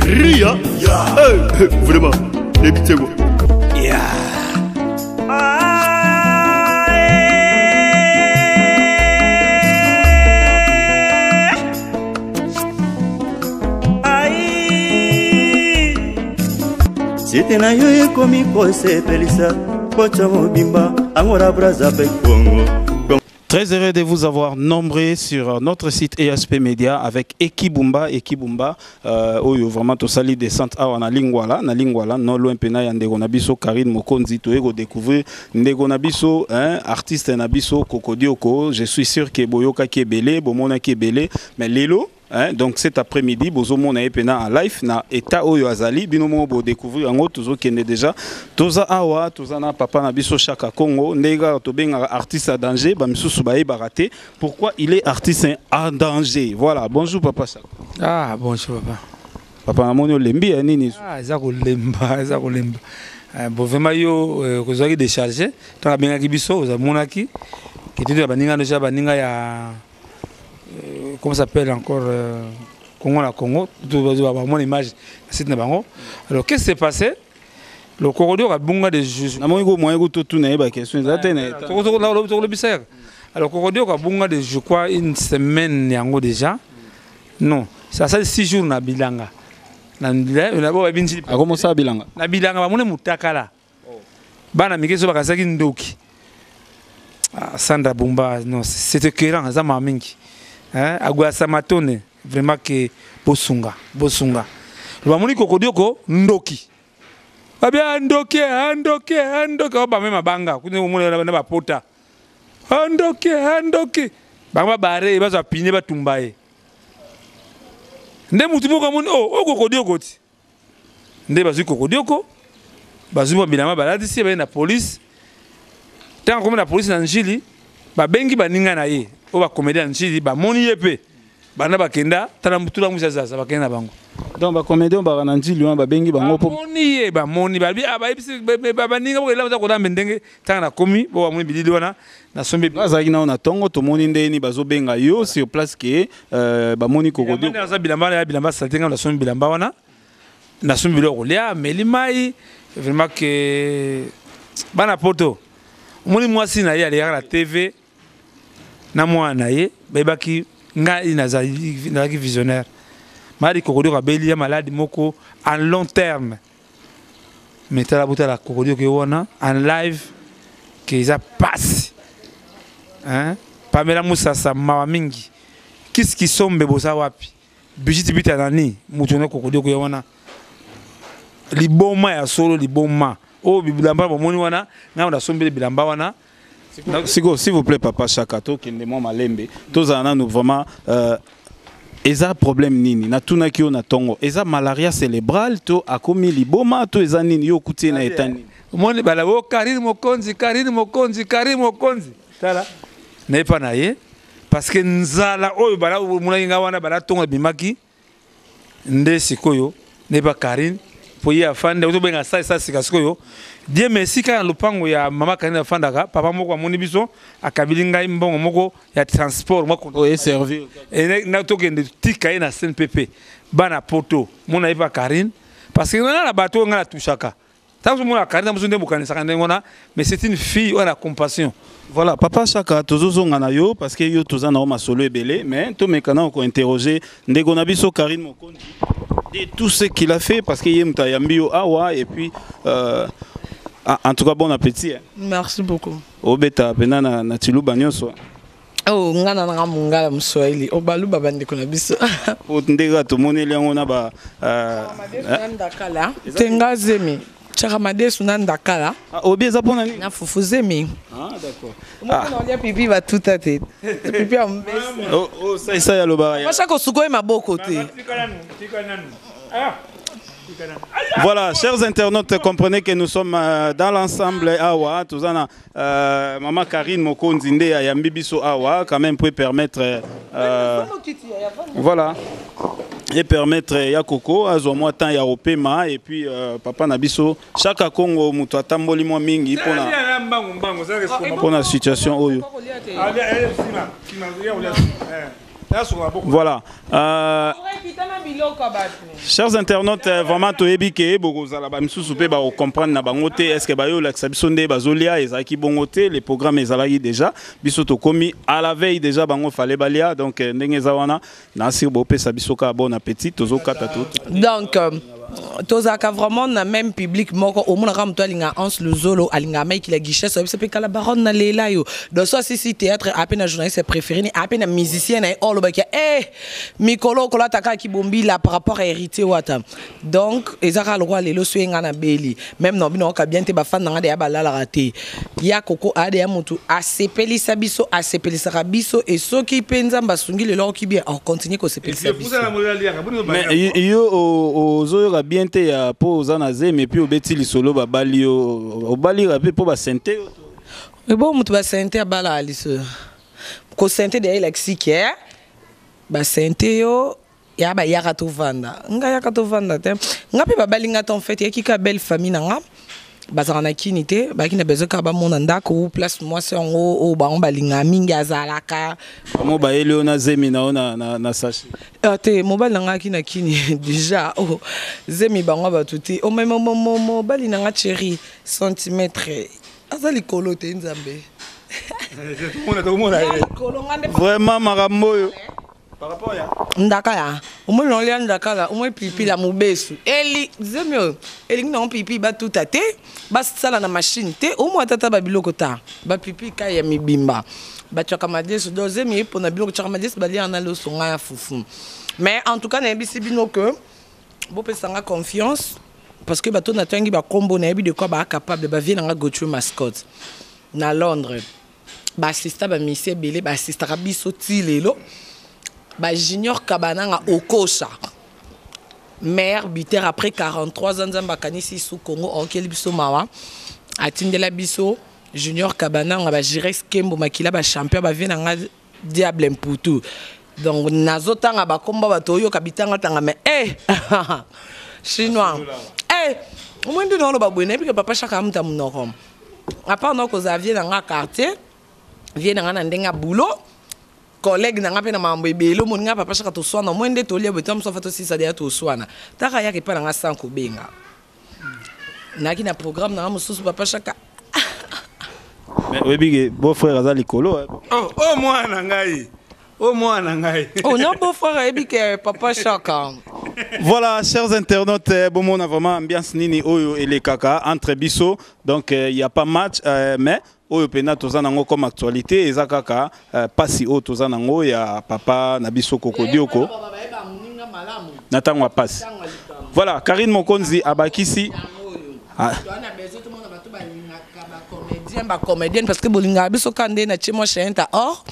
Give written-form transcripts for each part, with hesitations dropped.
Ria. Hey, vraiment, nayebi te. Yeah. Site na yo ekomi kosepelisa pocha mobimba, Angola, Braza mpe Congo. Très heureux de vous avoir nombreux sur notre site ESP Media avec Ekibumba, Ekibumba, oyo vraiment tosali descente awa na Lingwala, na Lingwala, non loin pena ya ndeko na biso Karine Mokonzi, toyeko découvrir ndeko na biso, hein, artiste na biso Kokodioko. Je suis sûr que boyoka ki ebele, bomona ki ebele, mais lelo, hein, donc cet après-midi bozomona ye pena en live na état oyo azali, bino moko bo découvrir yango. Tozokende déjà, toza awa, toza na papa na biso Chaka Congo, ndenge kaka tobengaka artiste en danger. Bamisusu bayebaka te pourquoi il est artiste en danger. Voilà, bonjour papa Chaka. Ah, bonjour papa. Papa, namoni olembi ya nini? Ah, eza kolemba, eza kolemba. Bon, vraiment yo kozwaki décharge ntango abengaki biso, ozamonaki ketito ya baninga déjà, baninga ya comment ça s'appelle encore, Congo na Congo, bamona image na site na bango. Alors, qu'est-ce qui s'est passé? Le Kokodioko abunga de Namoni ko moyen kototuna ye baquestion eza te na état. Tokolobisa yaka. Alors, Kokodioko abunga de, je crois, une semaine yango déjà. Non, ça sali 6 jours na bilanga, na bo bayebi Njili. Akomosala bilanga? Na bilanga, bamoni mutakala. Bana mike so bakazaki ndoki. Ah, Sandra Bumba, non, c'est écœurant, aza mawa mingi, hein. Agwasa matone, vraiment ke bosunga, bosunga. Bamoni Kokodioko ndoki, babi andoki, andoki, andoki. Oyo bame mabanga kuna, omona na bapota, andoki, andoki. Bango babare, bazwa pine, batumba ye. Nde mutu moko amoni o oyo Kokodioko ti nde bazwi Kokodioko, bazwi mwa bilamba, balatisi ye, baye na police. Ntango akomi na polise na Njili, babengi baninga na ye oyo bacomédien ya Njili, bamoni ye mpe banda bakenda tala tula mwisi azaza, bakende na bango. Donc bacomédien baka na Njili wana, babengi bango mpo Bamoni ye, bamoni, babi, ah, bayebisi baninga bokolela, baza kolambe. Ndenge ntango nakomi bo bamoni bilili wana, nasombi. Azalaki nao na ntongo, tomoni ndeni bazobenga yo sur place ke bamoni Kokodio. Aza bilamba wana ya bilamba saleté. Ngai nasombi bilamba wana, nasombi biloko kolia, ameli mai. Vraiment ke bana poto, omoni mwasi na ye alekaka na TV na mwana na ye, bayebaki ngai nazalaki visionnaire. Maladi Kokodioko abeli ya maladi moko en long terme, mais tala, botala Kokodioko ye wana en live ke eza pasi, hein? Pamela Musasa, mawa mingi. Kisi Kisombe, boza wapi? Brigitte Bita nani moto na Kokodioko ye wana, liboma ya solo, liboma oyo. Bilamba bomoni wana, ngai nasombeli bilamba wana. Siko, s'il vous plaît, papa Chaka, tokende mwa malembe, tozala nanu vraiment. Eza problème nini? Natunaki yo na ntongo, eza malaria cérébrale to akomi liboma to eza nini? Yo okuti ye na eta nini? Omoni bala o Karine Mokonzi, Karine Mokonzi, Karine Mokonzi, tala naye mpa na ye, parce que nzala oyo bala omonaki ngai wana, bala ntongo ebimaki nde sikoyo nayeba Karine mpo ye afandi, ozobenga sa esa sika. Sikoyo, Dieu merci, kaka na lopango ya mama Karine afandaka, papa moko amoni biso, akabili ngai mbongo moko ya transport mwa oyo eservir. Na tokende tika ye na CNPP. Bana poto mona ye pa Karine, parce que ngai na bato oyo ngai natushaka, ntango ozomona Karine mosu nde bokanisaka ndenge wana, mais c'est une fille oyo na compassion. Voilà, papa Chaka, tozozonga na yo parce que yo toza na yo masolo ebele, mais tomeka na kointerroger ndeko na biso Karine Mokonzi de tout ce qu'il a fait, parce que ye moto ayambi yo awa. Et puis en tout cas, bon appétit, hein. Merci beaucoup. Obeta pena na tiluba nyonso. Oh, nga na nanga mongala, moswahili o baluba, bandeko na biso. Po ndenge tomoneli yango na ba Na ndakala te, nga zemi tiaka madesu na ndakala. Ah, obi eza mpona nini? Na fufu zemi. Ah, d'accord. Omona olia pipi batuta te, pipi ya mbesi. Oh, oh, sai alobaka ya Bashaka osukoye maboko te. Voilà, chers internautes, comprenez que nous sommes dans l'ensemble awa, tozana maman Karine Mokonzi nde ayambi biso awa, quand même pour permettre voilà, et permettre ya Koko azwa mwa temps ya opema, et puis papa na biso Chaka Congo, moto atamboli mwa mingi mpona Mbangu mbangu. mpona situation oyo. Voilà. Chers internautes, vraiment toyebi ke bokozala ba misusu pe ba comprendre na bango te. Est-ce que ba yo lakisa biso nde bazolia ezalaki bongo te? Le programme ezalaki déjà, biso tokomi à la veille déjà, bango fallait balia. Donc ndenge eza wana na sir bopesa biso ka bon appétit, tozokata tout. Donc tozalaka vraiment na même public moko. Omonaka moto alinga Anse Luzolo, alinga Mike la Guichet, oyebi mpe kala baronne na lela yo. Donc so asisi théâtre, ape na journaliste préféré ni ape na musicien na ye oyo olobaki e mikolo okolata kaka kibombila par rapport à Héritier Wata. Donc eza kaka lokola lelo so ye nga na beli même na bino oka bien te. Bafan na nga deya balalaka te. Ya Koko ade ya motu asepelisa biso, asepelisaka biso. E soki mpe Nzambe asungi lelo aoki bien, akontinue kosepelisa biso. Mais yo ozoyoka bien te ya mpo oza na zemi, et puis obeti lisolo babali yo, obalika mpe mpo basente yo. Ebo moto basente abalaka liso kosente deya elakisi ke basente yo ya bayaka tovanda. Ngai yaka tovanda te, nga mpe babali nga te. En fait eyaki ka belle famille na nga, bazalaka na kini te, bayaki na besoin kaka bamona ndako, place mwasi yango oyo bango balingaka mingi azalaka. Bango bayeli yo na zemi na yo na sachet? Ah, te, mobali na nga aki na kini déjà. Oh, zemi bango bato te. Oh, mais mobali na nga chéri centimètre aza likolo te, Nzambe. Likolo nga nde. Vraiment makambo oyo par rapport ya Ndakala omoi naolia ndakala, omoi pilipili ya mobesu eli zemi oyo elingi nango pilipili batuta te, basala na machine te, omoi atata babiloko ta bapilipili kai ya mibimba batiaka madesu. Donc zemi epona biloko tiaka madesu, baliaka na loso, ngai ya fufu. Mais en tout cas nayebisi bino que bopesanga confiance, parce que bato natangi bakombo, nayebi de quoi baa capable. Bavie nanga Gauthier Mascotte na Londres, baassista bamisi ebele, baassistaka biso ti lelo. Bajunior Kabananga Okosa, meilleur buteur après 43 ans, Nzambe akanisi su Congo, aokeli biso mawa, atindela biso Junior Kabananga. Bagires Kembo Makila, bachampion, bavie nanga Diable Mputu. Donc nazotanga bakombo bato oyoka bitangatanga, mais eh, chinois eh, omoi nde naoloba boye, nayebi ke papa Chaka amuta monoko apart na kozala vie na nga quartier, vie na nga na ndenge ya boulot, collègue na nga mpe na makambo ebele. Omoni nga papa Chaka toswana, omoi nde tolia boye, ta mosu afa tosisa deya toswana, taka yaka epai na nga sans kobenga, nayaki na programme na nga mosusu. Papa Chaka. Mais oyebi ke beau frère aza likolo, eh. Oh, oh mwana ngai, oh mwana ngai. Oh non, beau frère ayebi ke papa Chaka. Voilà, chers internautes, bon, on a vraiment ambiance nini oyo elekaka entre biso. Donc il y a pas match, mais oyo pena toza nango comme actualité eza kaka pasi oyo toza nango ya papa na biso Kokodioko na ntango ya pasi. Voilà, Karine Mokonzi abakisi. Ah. Bacomédien, bacomédienne, parce que bolingaka biso ka nde na tie mwa chaîne ta or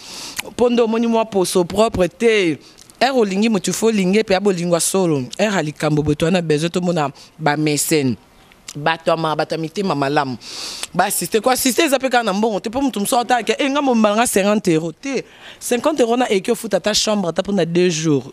mpo nde omoni mwa poso propre te. Ere olingi motu, fo olingi mpe ya bolingwa solo. Ere ya likambo boye, toza na besoin tomona bamécène, bato ya bato ya mitema malamu baassiste. Koassiste eza mpe kaka na mbongo te, mpo moto mosusu atalaka e nga mombala nga 50 euro te, 50 euro na eki ofuta ata chambre ata mpona 2 jours.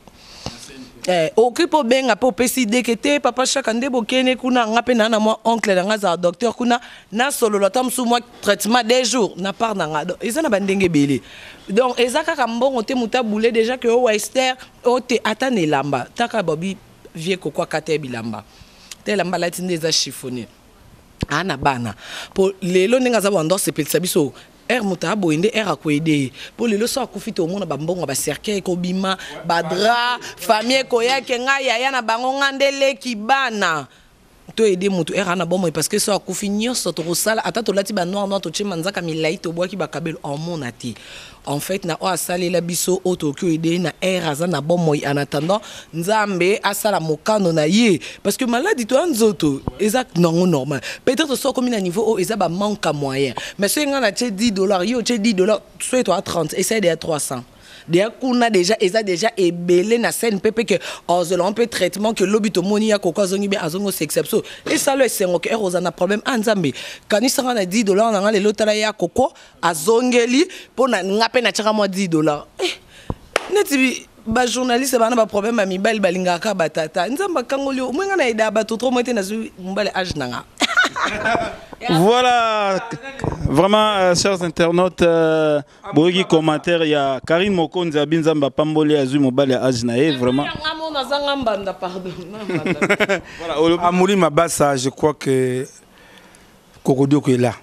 Okoki mpo obenga mpe opesi deke te. Papa Chaka nde bokende kuna, nga mpe naa na mwa oncle na nga azala docteur kuna, nasolola ata mosusu mwa traitement 2 jours na part na nga. Donc eza na bandenge ebele, donc eza kaka mbongo te. Moto abule déjà ke o wester o te, ata na elamba taka babi vie Koko akata ya bilamba te, elamba alati nde eza chiffonné. Aa na bana po lelo ndenge aza bando asepelisa biso, ere moto aboye nde ere akoyede ye, mpo lelo so akufi te, omona bambongo bacercueil ekobima, badra famille ekoyake, ngai yaya na bango, ngai nde leki bana. Toyede moto ere ana bomoi, parce que so akufi, nyonso tokosala, ata tolati banoir noir, totie manzaka milai, tobwaki bakabelo, omona te. En fait na oyo asalela biso, oyo tokoki oyede na ere aza na bomoi, en attendant Nzambe asala mokano na ye, parce que maladi to ya nzoto eza nango normal. Peut-être so okomi na niveau oyo eza bamanque ya moyen, mais soki ngai natie 10 dollars, ye otie 10 dollars, soki toa 30, esali deya 300 deya kuna, déjà eza déjà ebele na scène mpe mpe ke ozela mpe traitement ke lobi tomoni ya Koko azongi be, azongi osekisa biso, esalo esengo ke ere oza na problème a Nzambe kanisanga na 10 dollars na nga lelo, tala ya Koko azongeli mpo na nga mpe natiaka mwa 10 dollars. Eh, neti bajournaliste bana baproblème ya mibali balingaka batata, Nzambe akangoli yo. Omoi nga na yeda bato trop moi te, nazwi mobali age na nga. Voilà, vraiment, chers internautes, boyoki commentaire ya Karine Mokonzi abi Nzambe apamboli azwi mobali ya age na ye vraiment. Nga mo nazanga mbanda, pardon. Na mbanda. Voilà, olobi. Amouli Mabasa, je crois que Kokodioko est là.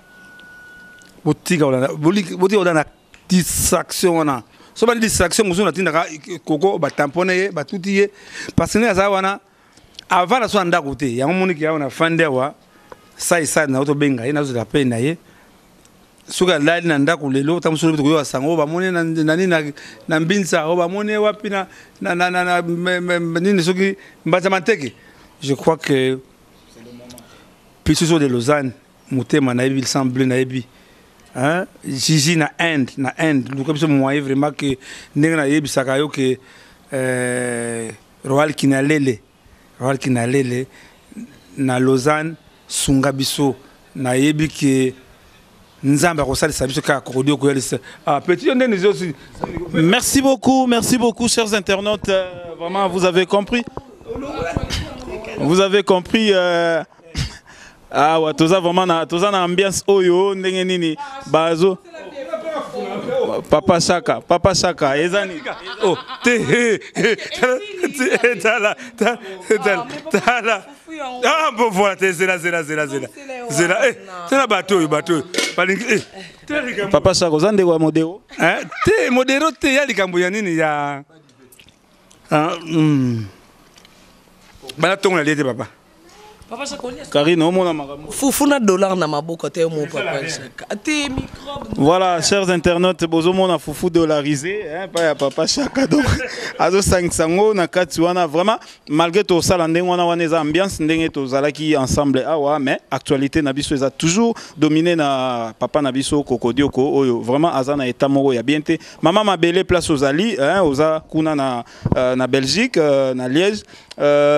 Botika olanda, botika olanda distraction wana. So ba distraction mosusu natindaka koko ba tamponner ye, ba tuti ye parce que aza wana avant na so ndako te. Yango moniki yawo na fande awa sai sai na otobenga ye nazozela pe na ye. Soki alali na ndako lelo, ta mosusu tokoyoka sango, oyo bamoni na, na nini, na, na mbinsa, oyo bamoni wapi na, na, na, na, na, me, me, me, nini soki Mbanza Manteke. Je crois que Pisuso de Lausanne, motema nayebi, sang bleu nayebi. Hein? Gigi na Inde, na Inde. Luka biso moyen vraiment que ndenge nayebisaka yo que Royal Kinalele, Royal Kinalele na Lausanne sunga biso. Nayebi que Nzambe akosalisa biso kaka krokodile koyalisa. Ah, petit yo ndenge ezo si- Merci beaucoup, merci beaucoup, chers internautes. Vraiment, vous avez compris. Vous avez compris. Ah ouais, toza vraiment na, toza na ambiance oyo ndenge nini bazo Papa Shaka, Papa Shaka, ezani. Oh, te, he, he, te, tala, tala, tala, tala. Ah, bon, voilà, te, zela, zela, zela, zela. Zela, eh, tala bato oyo, bato oyo. Balingi, eh, te likambo. Papa Shaka, oza ndeko ya Modero? Hein, te, Modero te, ya likambo ya nini ya Ah, Bana tongo na liete, papa. Papa Shaka, olia Karine, omona makambo. Fufu na dollar na maboko te mo papa Shaka. Te microbe. Voilà, chers internautes, bozomona fufu dollarisé, hein, pa ya papa Shaka. Donc, azo sangisa ngo na kati wana vraiment malgré tout ça ndenge wana wana eza ambiance ndenge tozalaki ensemble awa, mais actualité na biso eza toujours dominé na papa na biso Kokodioko oyo vraiment aza na état moko ya bien te. Mama Mabele place ozali, hein, oza kuna na Belgique, na Liège.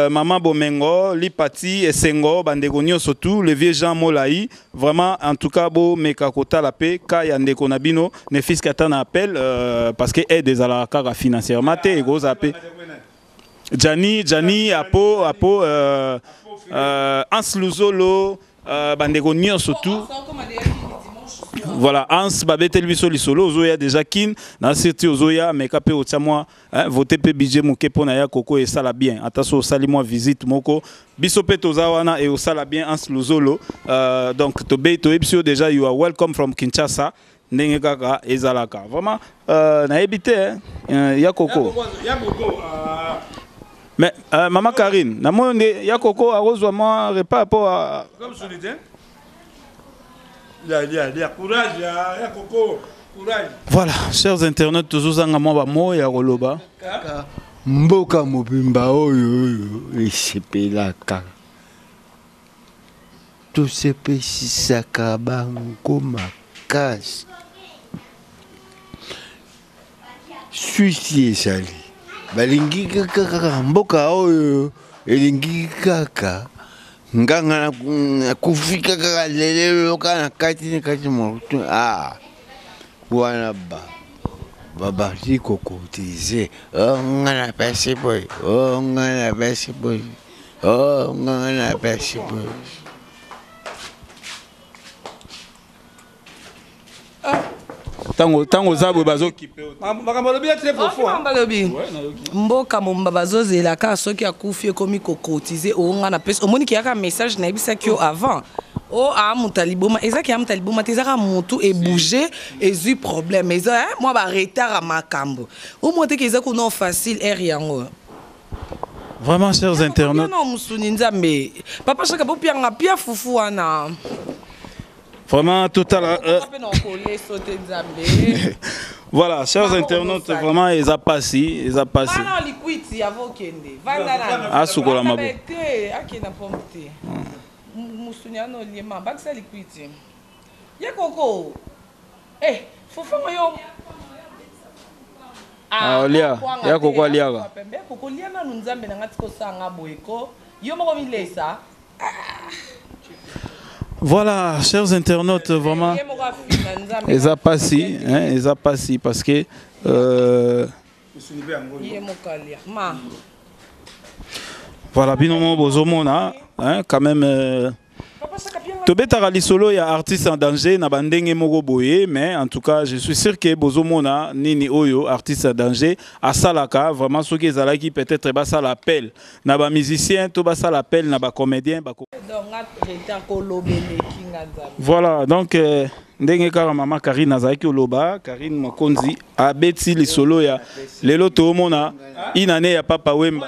Maman Bomengo, Lipati, Esengo, bandeko nyonso tout, le vieux Jean Molayi, vraiment en tout cas bo meka kota la paix ka ya ndeko na bino ne fils kata na appel parce que aide ezalaka kaka financièrement te ekoza pe. Gianni, Gianni, Apo, Apo Hans Luzolo, bandeko nyonso tout. Voilà, Hans babeteli biso lisolo ozoya déjà kin na surtout ozoya meka pe otia moi, hein, voter pe budget moke pona ya koko et sala bien. Ata so osali moi visite moko biso pe toza wana et osala bien Hans Luzolo. Donc tobe toyebi biso déjà you are welcome from Kinshasa ndenge kaka ezalaka. Vraiment nayebi te, hein, ya koko. Ya koko. Mais maman Karine, na moyo nde ya koko arozwa moi repas po a Comme solide. Ya, ya, ya, courage, ya, ya koko, courage. Voilà, chers internautes, tozozanga mwa ba mots ya koloba. Kaka mboka mobimba oyo oyo esepelaka. Tosepesisaka bango makasi. Suisse ezali. Balingi kaka kaka mboka oyo elingi kaka nganga nakufi kaka lelelo kaka na kati na kati moto. Ah, wana ba babandi kokotize. Oh, nga na pesi boye. Oh, nga na pesi boye. Oh, nga na pesi boye. Tango, tango zabo bazo kipe oyo. Makambo alobi ya très profond, hein. Makambo alobi. Ouais, nayoki. Mboka momba bazozela kaka soki akufi ekomi kokotize oyo nga na pesi. Omoni ki yaka message nayebisaki yo avant. O a muta liboma, ezaki ya muta liboma te, ezaka mutu e bouger, ezui problème. Eza, hein, moi ba retard ya makambo. O mwa te ke eza kuna facile air yango. Vraiment, chers Pia internautes. na musuni nzambe. Papa Shaka, bo pianga, pia fufu wana. Vraiment, tout à l'heure, Papa, na okole sote nzambe. Voilà, chers Maman, internautes, on vraiment, ils ont passé, ils ont passé. Vanda liquide, ya vo kende. Vanda na. Ah, sukola Vanda mabo. na te, akenda pompe te. Musuni ano liema, bakisa liquide. Ye koko. Eh, fufu yo. Ah, olia. Kwanga Ya te, koko aliaka. ya pembe. Ya koko lia nanu nzambe na ngati kosanga boye ko. Yo moko milesa. Voilà, chers internautes, vraiment, Ye moko afina nzambe. Eza pasi, hein, eza pasi parce que Ye moko alia. Ma. Voilà, binomo bozomona, hein, quand même Papa, saka bien Tobetaka lisolo ya artiste en danger na bandenge moko boye, mais en tout cas je suis sûr que bozomona nini oyo artiste en danger asalaka vraiment. Soki ezalaki peut-être basala appel na ba musicien to basala appel na ba comédien ba voilà. Donc ndenge kaka mama Karine azalaki oloba, Karine Mokonzi abeti lisolo ya lelo, toomona inane ya Papa Wemba.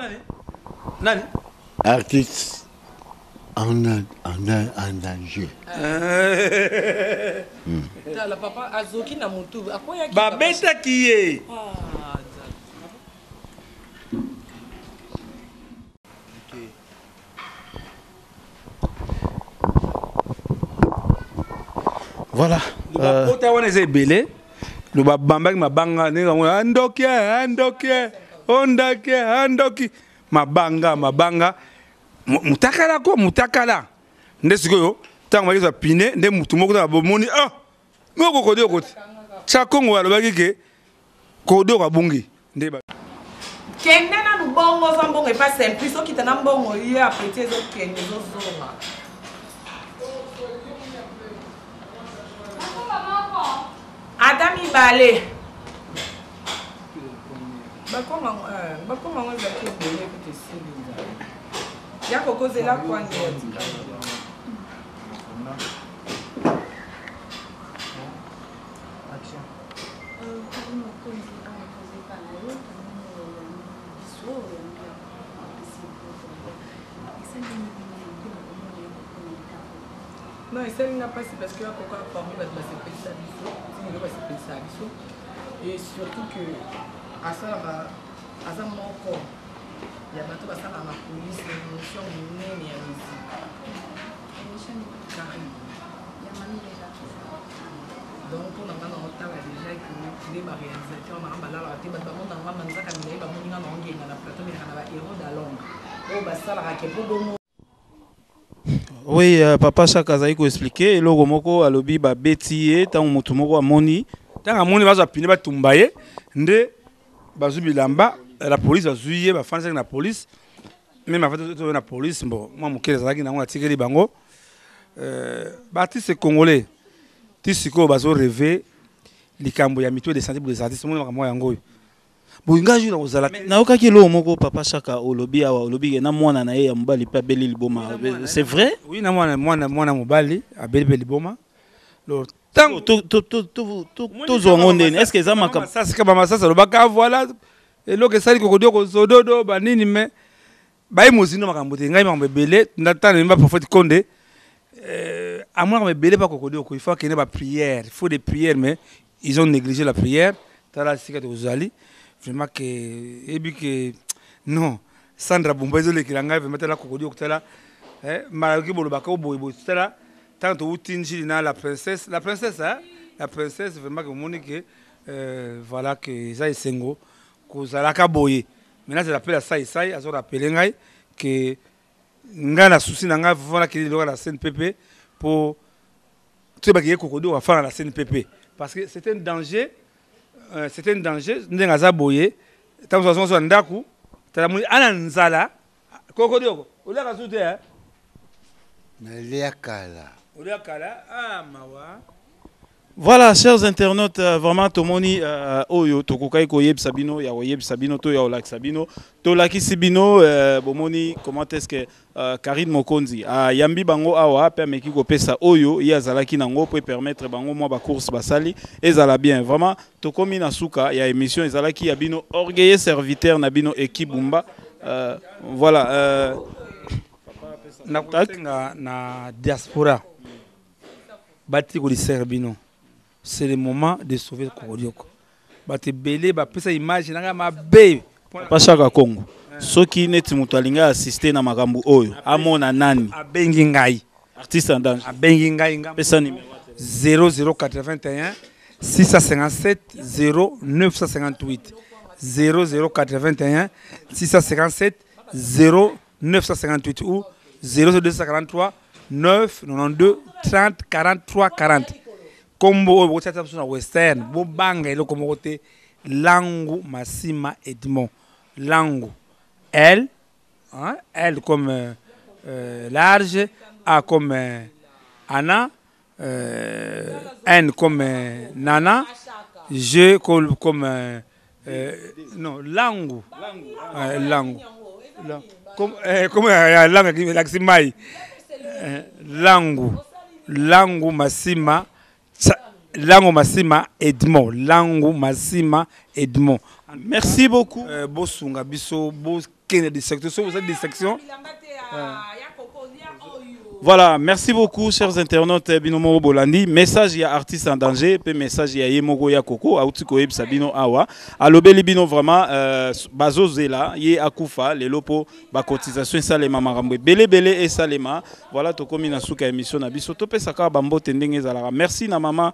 Nani? Artiste en danger. Tala, papa azoki na motu, akweyaki. Babetaki ye. Ah, Voilà. Bapota wana eza ebele, lo babambaki mabanga ndenge bango andoki andoki ondaki andoki mabanga mabanga mutakala ko mutakala. Nde sikoyo ntango bakezwa pine nde mutu moko tala bomoni, ah, moko kodi okoti tya Kongo alobaki ke kodi okabungi nde Kende nanu bongo, oza mbongo epa Simplice, okita na mbongo ye apeti, ezokende, ezozonga. Ata mibale bakoma ngo ezalaki ebele kutu, esili ya kokozela kwange ya tikala. Mokonzi awa tozepa na yo, tomoni oyambi biso, oyambi apesi esali nini mpona komona yo kokona ndako? Non, esali nga mpasi parce que akoka parmi bato basepelisa biso, ntinelo basepelisa biso, et surtout que asalaka, aza moko ya bato basalaka na police na émission monene ya musique. Karine. Donc mpo na nga na otala déjà que nde baréalisateur nanga balalaka te, bato bamona nga manzaka milai, bamoni nga na ongenga na plateau, melaka na bahéros d'alombre oyo basalaka ke mpo bongo. Oui, papa Chaka azali koexpliquer eloko moko, alobi babeti ye ntango motu moko amoni. Ntango amoni bazwa pine batumba ye, nde bazwi bilamba la police, bazwi ye, bafandisaki na police. Même afandi toyo na police, bon, mwa moke ezalaki nango, natikeli bango. Baartiste congolais ti sikoyo bazorêver likambo ya mutuelle de santé pour les artistes. Omoni makambo yango oyo boye, ngai jour na kozala. Nayokaki eloko moko, papa Chaka, olobi awa, olobi ke na mwana na ye ya mobali mpe abeli liboma, c'est vrai? Oui, na mwana mobali abeli mpe liboma. Ntango tozwa yango ndeni, est ce que eza makambo Sasika bamasasi alobaka, voilà, eloko esali kokodio kozododo banini, mais baye mozindo makambo te. Ngai makambo ebele ntango yemba prophète Konde, amonaka ebele pa Kokodioko, il faut akende baprière, il faut des prières, mais ils ont négligé la prière. Tala sika tozali vraiment ke eyebi ke non, Sandra Bumba ezolekela ngai vraiment. Tala Kokodioko, tala malakoki bolobaka oboyeboye. Tala ntango touti Njili na la princesse, la princesse, hein? La princesse, vraiment ke omoni ke voilà ke eza esengo kozalaka boye. Maintenant c'est appel ya sai sai, azorappeler ngai ke ngai na souci na ngai vraiment nakende liloka na CNPP mpo toyebaki ye Kokodo afana na CNPP, parce que c'est un danger, c'est un danger ndenge aza boye. Ntango azonga na ndako, tala moni ana nzala. Kokodioko, oliaka su te? Nalia kala. Olia kala, ah, mawa. Voilà, chers internautes, vraiment tomoni oyo tokokai koyebisa bino ya koyebisa bino to ya kolakisa bino, tolakisi bino. Bomoni comment est-ce que Karine Mokonzi ayambi bango awa mpe ameki kopesa oyo ye azalaki nango mpo permettre bango mwa bacourse basali ezala bien. Vraiment tokomi na suka ya émission. Ezalaki ya bino orgueilleux serviteur na bino Eki Bumba. Voilà. Nakosenga na diaspora bati kolisere bino, c'est le moment de sauver Kokodioko. Bato ebele bapesa image nanga mabe. Papa Chaka Congo, soki neti moto alingi assister na makambo oyo, amona nani? Abengi ngai. Artiste en danger. Abengi ngai nga. Pesa numéro. 0081 657 0958, 0081 657 0958 ou 0243 9 92 30 43 40. Kombo oyo bokotia biso na Western, bobanga eloko moko te. Langu Masima Edmond Langu, L, hein, L comme large, A comme Anna, N comme Nana, G comme, comme non, Langu. Langu. Comme, comme langue elakisi mai. Langu. Langu Masima. Langu Masima Edmond. Langu Masima Edmond. Merci beaucoup. Bosunga biso, bokende distraction. So vous êtes distraction. Voilà, merci beaucoup chers internautes bino bolandi. Message ya artiste en danger, pe message ya yemoko ya koko auti koyebisa bino awa. Alobeli bino vraiment bazozela ye akufa lelo po ba cotisation esalema makambo ebele ebele esalema. Voilà, tokomi na suka émission na biso. Topesaka ba mbote ndenge ezalaka. Merci na maman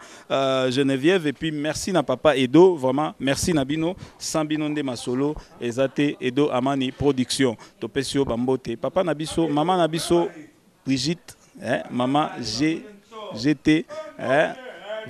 Geneviève et puis merci na papa Edo, vraiment merci na bino, sans bino nde masolo ezate Edo Amani production. Topesi yo ba mbote. Papa na biso, maman na biso Brigitte, hein, maman G, GT, hein,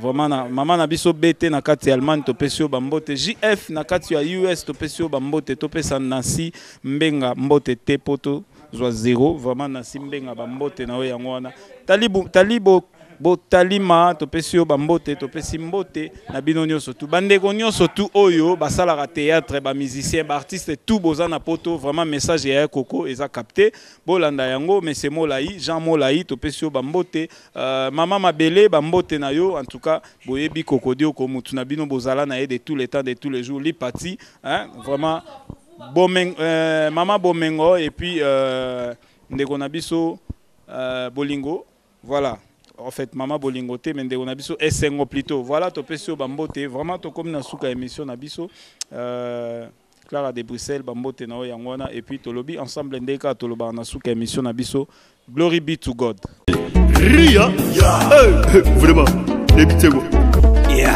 vraiment na, maman na biso BT na kati ya Allemagne topesi yo ba mbote, JF na kati ya US topesi yo ba mbote, topesa Nancy Mbenga mbote te poto zwa zéro, vraiment Nancy Mbenga ba mbote na yo yango wana. Talibo, talibo botalima topesi yo ba mbote, topesi mbote na bino nyonso tu bandeko nyonso tu oyo basalaka théâtre, ba musicien, ba artiste tout boza na poto, vraiment message ya Koko eza capté, bolanda yango. Monsieur Molai, Jean Molai, topesi yo ba mbote, mama Mabele ba mbote na yo. En tout cas boyebi Kokodio ko mutu na bino bozala na ye de tous les temps, de tous les jours, lipati, hein, vraiment bomeng, mama Bomengo et puis ndeko na biso Bolingo. Voilà, en fait mama Bolingo te, mais ndeko na biso esengo plutôt. Voilà, topesi yo ba mbote, vraiment tokomi na suka émission na biso. Clara de Bruxelles ba mbote na yo yango wana et puis tolobi ensemble ndeka toloba na suka émission na biso. Glory be to God. Ria, hey, vraiment, évitez-vous. Yeah.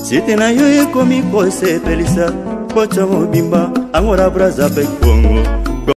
Site na yo ekomi kosepelisa kocha mobimba Angola, Brazza pe Congo.